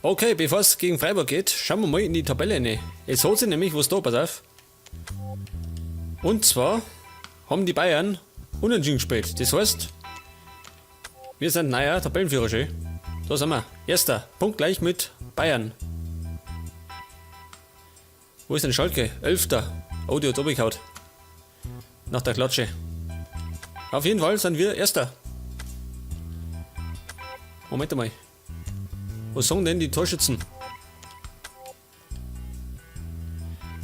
Okay, bevor es gegen Freiburg geht, schauen wir mal in die Tabelle rein. Es hat sich nämlich was da, pass auf. Und zwar haben die Bayern unentschieden gespielt. Das heißt, wir sind neuer Tabellenführer schon. Da sind wir. Erster. Punkt gleich mit Bayern. Wo ist denn Schalke? 11. Oh, die hat runtergehauen. Nach der Klatsche. Auf jeden Fall sind wir Erster. Moment einmal. Was sagen denn die Torschützen?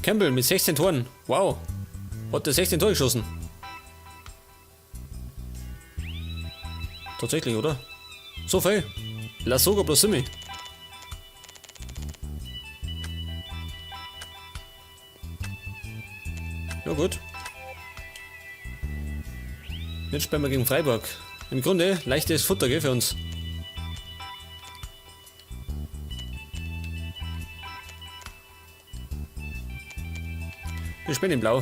Campbell mit 16 Toren. Wow. Hat der 16 Tore geschossen? Tatsächlich, oder? So viel. Lasogga plus Simi. Ja gut. Jetzt spielen wir gegen Freiburg. Im Grunde leichtes Futter, gell, für uns. Wir spielen in Blau.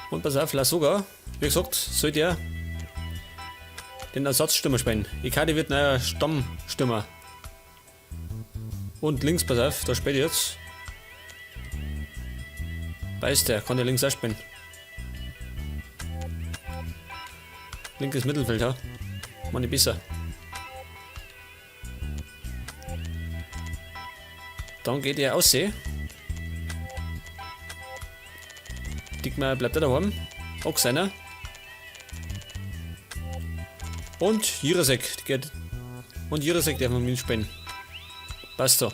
Und pass auf, Lasogga, wie gesagt, soll der den Ersatzstürmer spielen. Icardi wird neuer Stammstürmer. Und links, pass auf, da spielt jetzt. Weiß der, kann der links auch spielen. Linkes Mittelfeld, ha? Mann, besser. Dann geht er aussehen. Diekmeyer bleibt da daheim. Auch seiner. Und Jirasek geht. Und Jirasek darf man mitspielen. Passt so.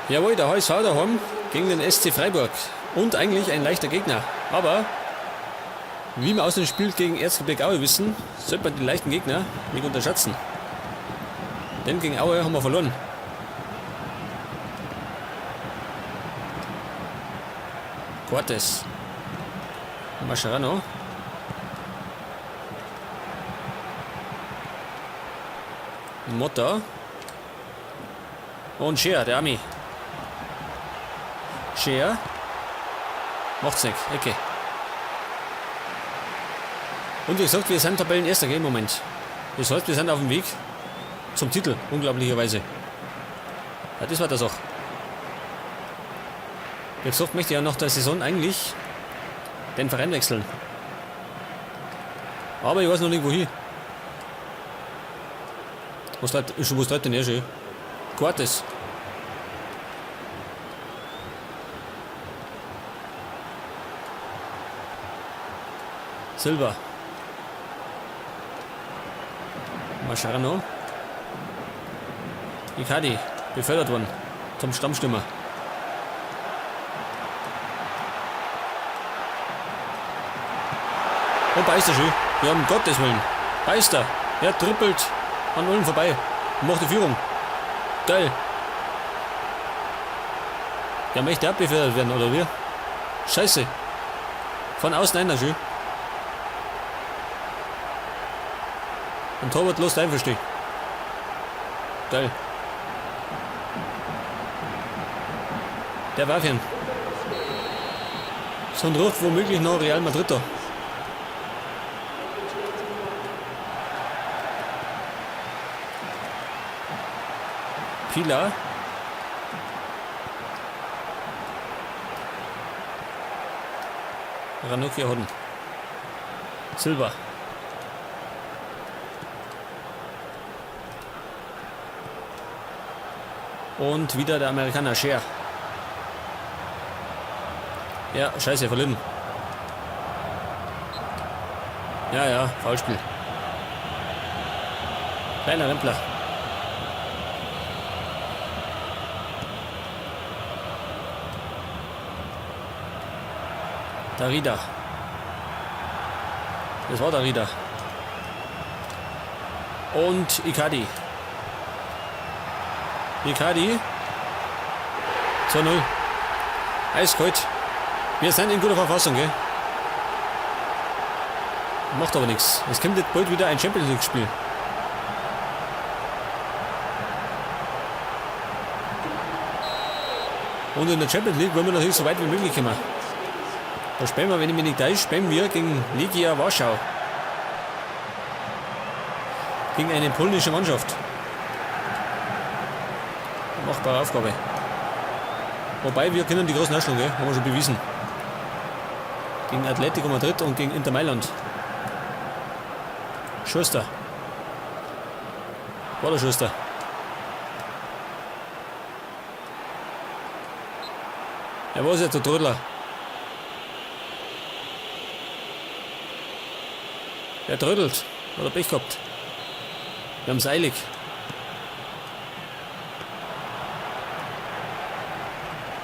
Jawohl, der HSV daheim gegen den SC Freiburg. Und eigentlich ein leichter Gegner. Aber, wie wir aus dem Spiel gegen Erzgebirge Aue wissen, sollte man die leichten Gegner nicht unterschätzen. Denn gegen Aue haben wir verloren. Cortes. Mascherano. Motta. Und Scheer, der Ami. Scheer. Macht's nicht. Ecke. Und wie gesagt, wir sind Tabellenerster, gell, im Moment. Das heißt, wir sind auf dem Weg zum Titel, unglaublicherweise. Ja, das war das auch. Wie gesagt, möchte ich ja nach der Saison eigentlich den Verein wechseln. Aber ich weiß noch nicht, wohin. Was treibt denn er schon? Cortes. Silva. Mascherano. Icardi, befördert worden zum Stammstürmer. Und Beister schön. Ja, um Gottes Willen. Beister. Er trippelt an allen vorbei. Und macht die Führung. Geil. Ja, möchte er befördert werden, oder wie? Scheiße. Von außen einer schön. Und Torwart lässt einfach stehen. Geil. Der warf ihn. So ein ruft womöglich noch Real Madrid da. Pila. Ranocchia Hodden. Silva. Und wieder der Amerikaner Scheer. Ja, scheiße, verlieren. Ja, ja, Foulspiel. Kleiner Rempler. Darida. Das war Darida. Und Icardi. Icardi. 2-0. Eiskalt. Wir sind in guter Verfassung, gell? Macht aber nichts. Es kommt jetzt bald wieder ein Champions League Spiel. Und in der Champions League wollen wir natürlich so weit wie möglich kommen. Da spielen wir, wenn ich mich nicht täusche, spielen wir gegen Legia Warschau. Gegen eine polnische Mannschaft. Machbare Aufgabe. Wobei, wir können die großen ausschlagen, gell? Haben wir schon bewiesen. Gegen Atletico Madrid und gegen Inter Mailand. Schuster. War der Schuster. Er war jetzt der Trödler. Er trödelt. Hat er Pech gehabt. Wir haben's eilig.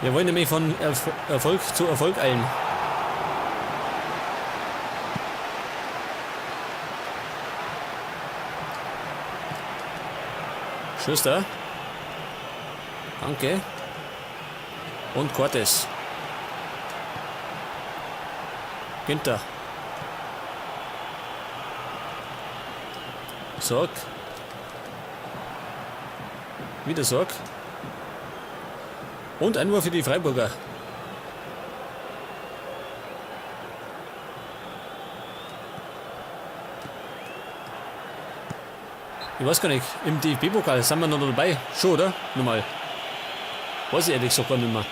Wir wollen nämlich von Erfolg zu Erfolg eilen. Schuster. Danke. Und Cortes. Günther. Sorg. Wieder Sorg. Und Einwurf für die Freiburger. Ich weiß gar nicht, im DFB-Pokal sind wir noch dabei. Schon, oder? Nochmal. Weiß ich ehrlich gesagt gar nicht mehr.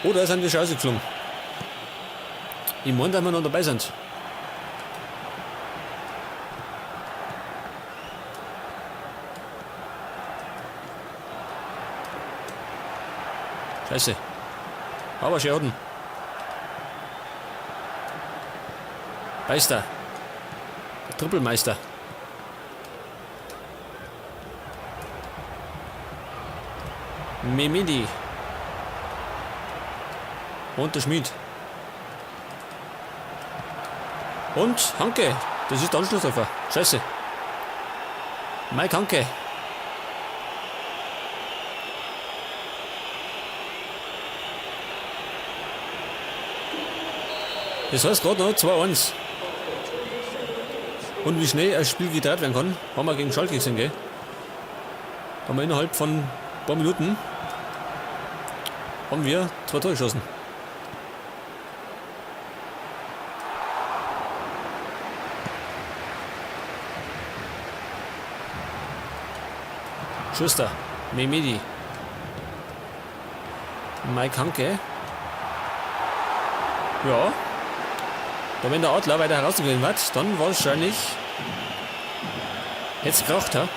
Oder sind wir schon rausgeflogen? Ich meine, dass wir noch dabei sind. Scheiße. Aber Schaden. Meister. Der Trippelmeister. Mehmedi. Und der Schmied. Und Hanke. Das ist der Anschlusstreffer. Scheiße. Mike Hanke. Das heißt gerade noch 2-1. Und wie schnell ein Spiel gedreht werden kann, haben wir gegen Schalke gesehen, gell? Haben wir innerhalb von ein paar Minuten haben wir 2 Tore geschossen. Schuster, Mehmedi, Mike Hanke. Ja. Da wenn der Adler weiter herausgegangen wird, dann wahrscheinlich hätt's gekracht, ha?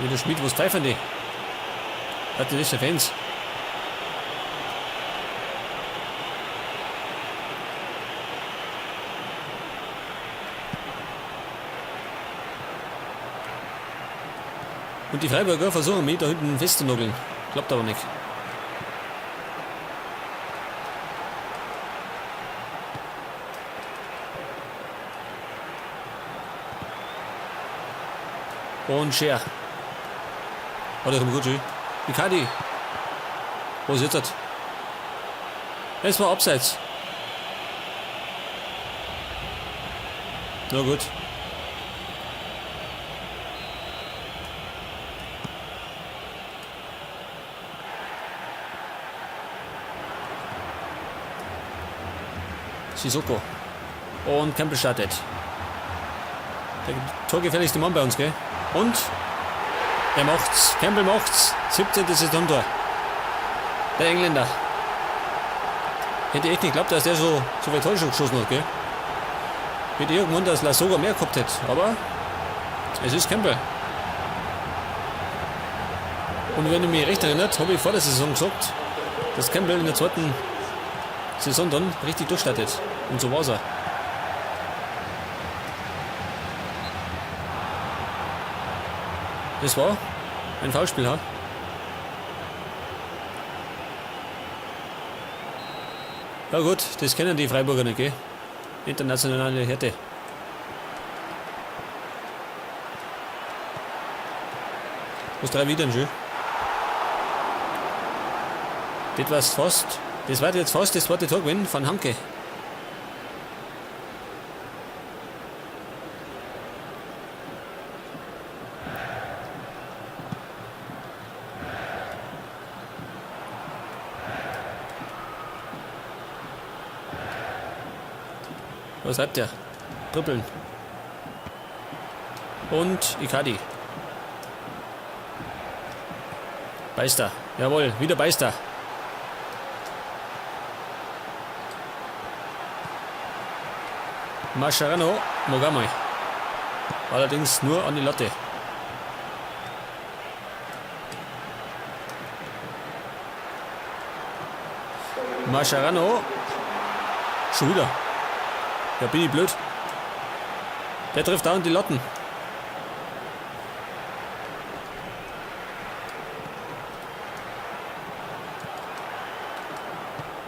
Wieder Schmied, was pfeifen die? Hat die nicht Fans? Und die Freiburger versuchen mich da hinten festzunageln. Klappt aber nicht. Und Scher. Warte, komm gut, Icardi. Wo ist jetzt das? Es war abseits. Na gut. Sissoko. Und Campbell startet. Der torgefährlichste Mann bei uns, gell? Und er macht's. Campbell macht's. 17. Saisontor. Der Engländer. Hätte ich echt nicht geglaubt, dass der so viel Tore schon geschossen hat, gell? Hätte irgendwann, dass Lasogga mehr gehabt hätte, aber es ist Campbell. Und wenn ich mich recht erinnert, habe ich vor der Saison gesagt, dass Campbell in der zweiten Saison dann richtig durchstartet. Und so war's er. Das war ein Foulspiel, ha? Ja gut, das kennen die Freiburger nicht, gell? Internationale Härte. Was drei wieder schön. Das war's fast. Das war jetzt fast das zweite Tor gewesen von Hanke. Was bleibt der? Dribbeln. Und Icardi. Beister. Jawohl, wieder Beister. Mascherano, Mogamai. Allerdings nur an die Latte. Mascherano. Schon wieder. Ja, bin ich blöd. Der trifft auch in die Latten.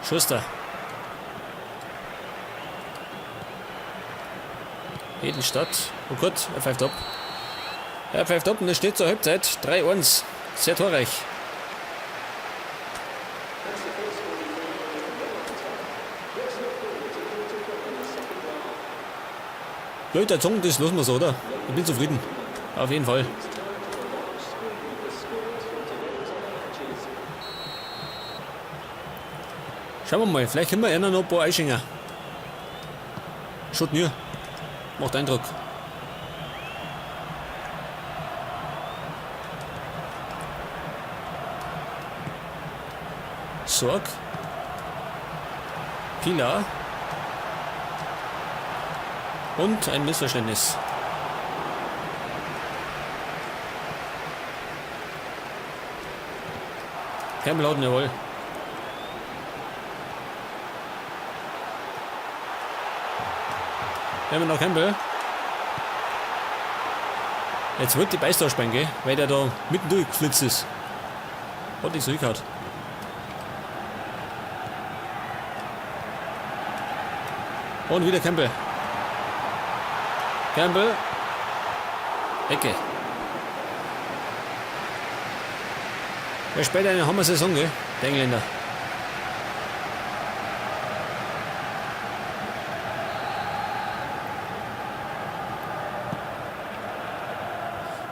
Schuster. Edelstadt. Oh Gott, er pfeift ab. Er pfeift ab und es steht zur Halbzeit 3-1. Sehr torreich. Ja, der Zung, das lassen wir so, oder? Ich bin zufrieden. Auf jeden Fall. Schauen wir mal, vielleicht können wir einer noch ein paar einschenken. Schaut mir. Macht Eindruck. Sorg. Pila. Und ein Missverständnis. Campbell jawohl. Wir haben noch Campbell. Jetzt wird die Beister spielen, gell? Weil der da mitten durchgeflitzt ist. Hat nicht so hingehauen. Und wieder Campbell. Campbell. Ecke. Er spielt eine Hammer-Saison, gell? Der Engländer.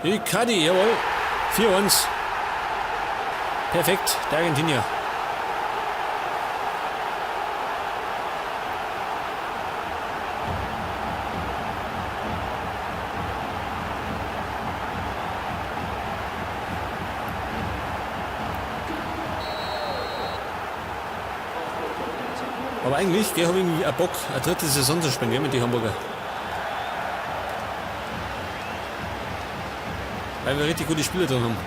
Icardi, jawohl. 4-1. Perfekt, der Argentinier. Aber eigentlich, gell, habe ich irgendwie auch Bock, eine dritte Saison zu spielen, gell, mit den Hamburger. Weil wir richtig gute Spieler drin haben.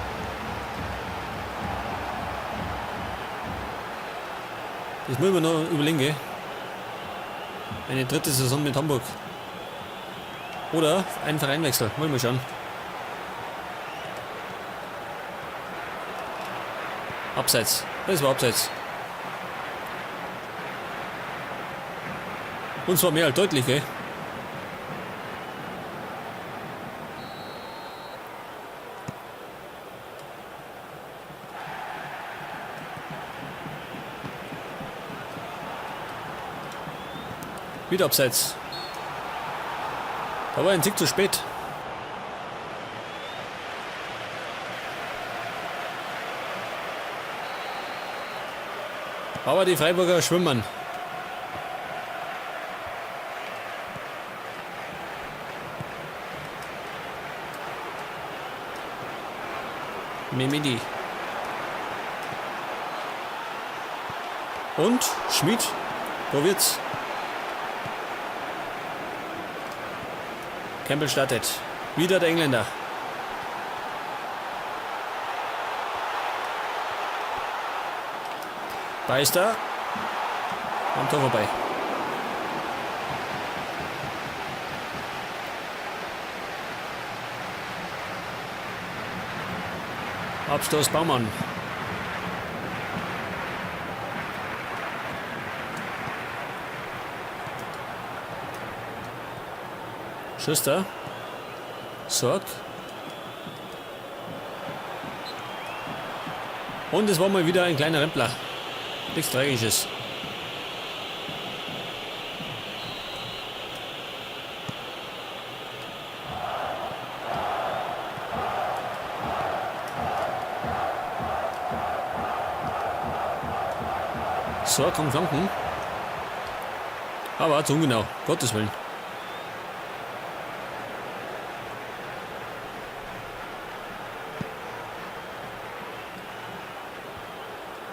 Das muss man noch überlegen, gell? Eine dritte Saison mit Hamburg. Oder ein Vereinwechsel. Wollen wir schauen. Abseits. Das war Abseits. Und zwar mehr als deutlich, gell? Wieder Abseits. Da war ein Tick zu spät. Aber die Freiburger schwimmen. Mehmedi. Und Schmid probiert's. Campbell startet. Wieder der Engländer. Beister. Am Tor vorbei. Abstoß Baumann. Schuster. Sorg. Und es war mal wieder ein kleiner Rempler. Nichts Tragisches. So, komm, Flanken. Aber zu ungenau, Gottes Willen.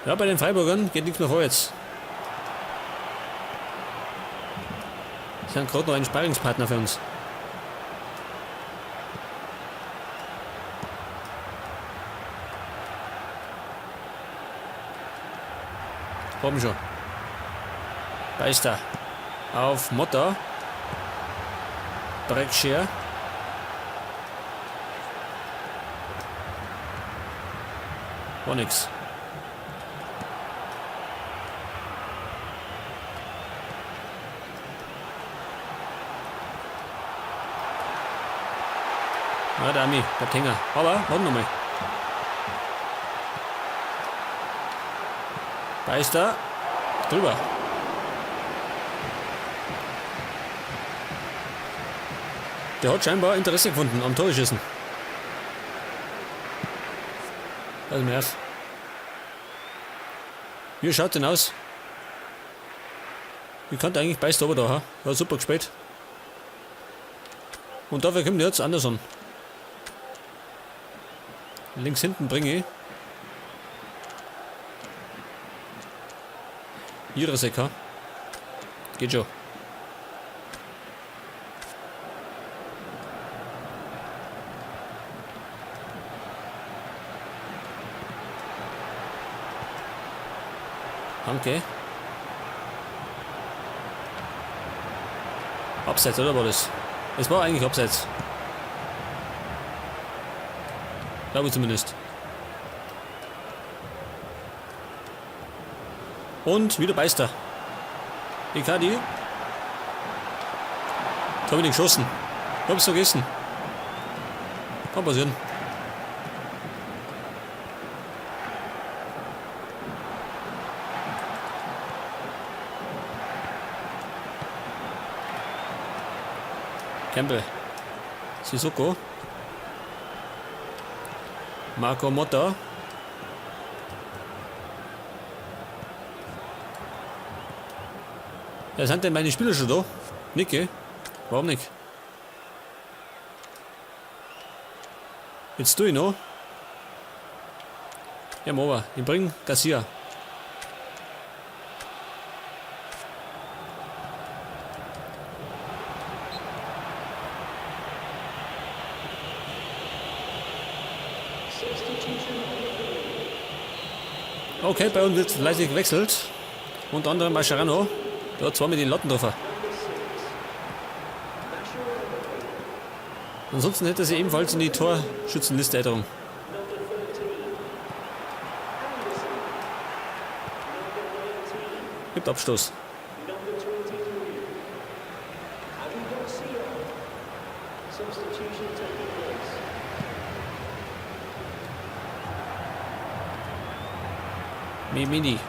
Ja, bei den Freiburgern geht nichts mehr vorwärts. Sie haben gerade noch einen Sparringspartner für uns. Komm schon. Beister. Auf Motta. Breckscher. War nix. Ja, der Ami, der Hänger. Aber, warte nochmal. Beister. Drüber. Der hat scheinbar Interesse gefunden am Torschießen. Pass mal auf. Wie schaut denn aus? Ich kann eigentlich Beister aber da, ha? Hat super gespielt. Und dafür kommt jetzt Anderson. Links hinten bringe ich Jirasek, ha? Geht schon. Danke. Abseits, oder war das? Es war eigentlich abseits. Glaube ich zumindest. Und wieder Beister. Icardi. Da habe ich den geschossen. Ich hab's vergessen. Kann passieren. Campbell. Sissoko. Marco Motta. Ja, sind denn meine Spieler schon da? Nicht, gell? Warum nicht? Jetzt tue ich noch. Ja, Mova. Ich bring Garcia. Okay, bei uns wird fleißig gewechselt. Unter anderem Mascherano. Da hat zwar mit den Latten drauf. Ansonsten hätte er sie ebenfalls in die Torschützenliste eintragen. Gibt Abstoß. Mimini.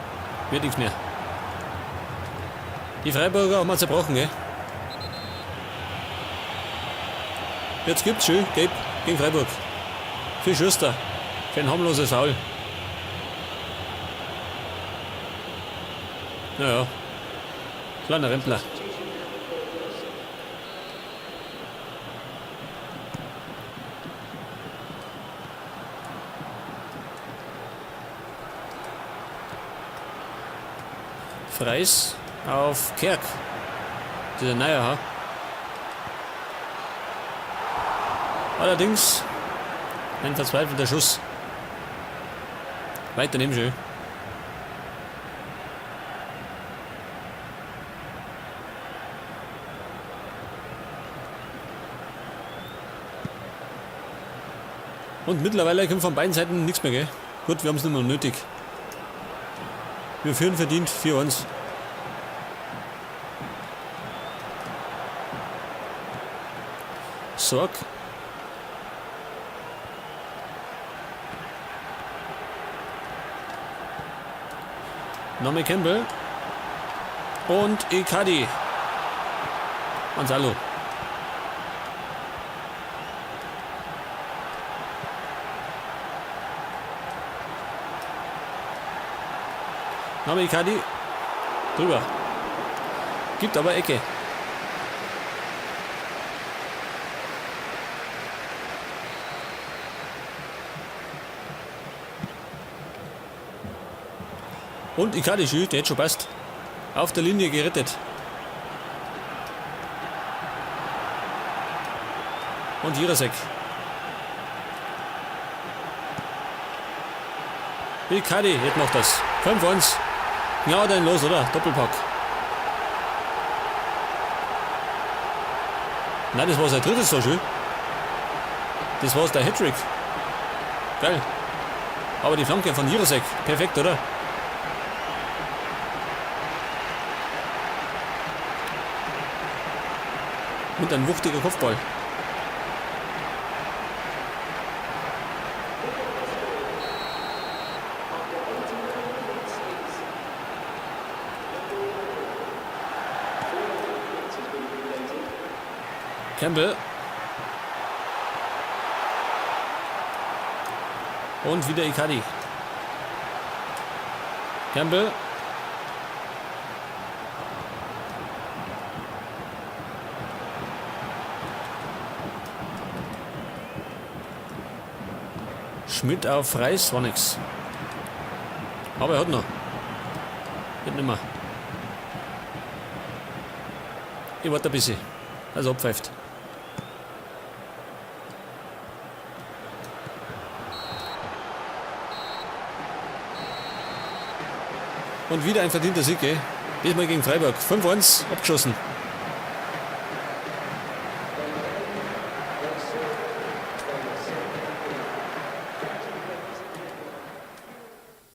Wird nichts mehr. Die Freiburger haben wir zerbrochen, gell? Jetzt gibt's schön Gelb gegen Freiburg. Für Schuster. Für ein harmloses Foul. Naja. Kleiner Rempler. Freis auf Kerk. Dieser Neuer, ha? Allerdings ein verzweifelter Schuss. Weiter neben schön. Und mittlerweile kommt von beiden Seiten nichts mehr, gell? Gut, wir haben es nicht mehr nötig. Wir führen verdient 4-1. Sorg. Nomi Campbell. Und Icardi. Gonzalo. Nochmal Icardi. Drüber. Gibt aber Ecke. Und Icardi, schön, der hat schon passt. Auf der Linie gerettet. Und Jirasek. Icardi, jetzt macht das. 5-1. Ja, dann los, oder? Doppelpack. Nein, das war sein drittes Tor, schön. Das war der Hattrick. Geil. Aber die Flanke von Jirasek, perfekt, oder? Und ein wuchtiger Kopfball. Campbell. Und wieder Icardi. Campbell. Schmidt auf Reis, war nix. Aber er hat noch. Geht nimmer. Ich warte ein bisschen. Also abpfeift. Und wieder ein verdienter Sieg, gell? Diesmal gegen Freiburg. 5-1 abgeschossen.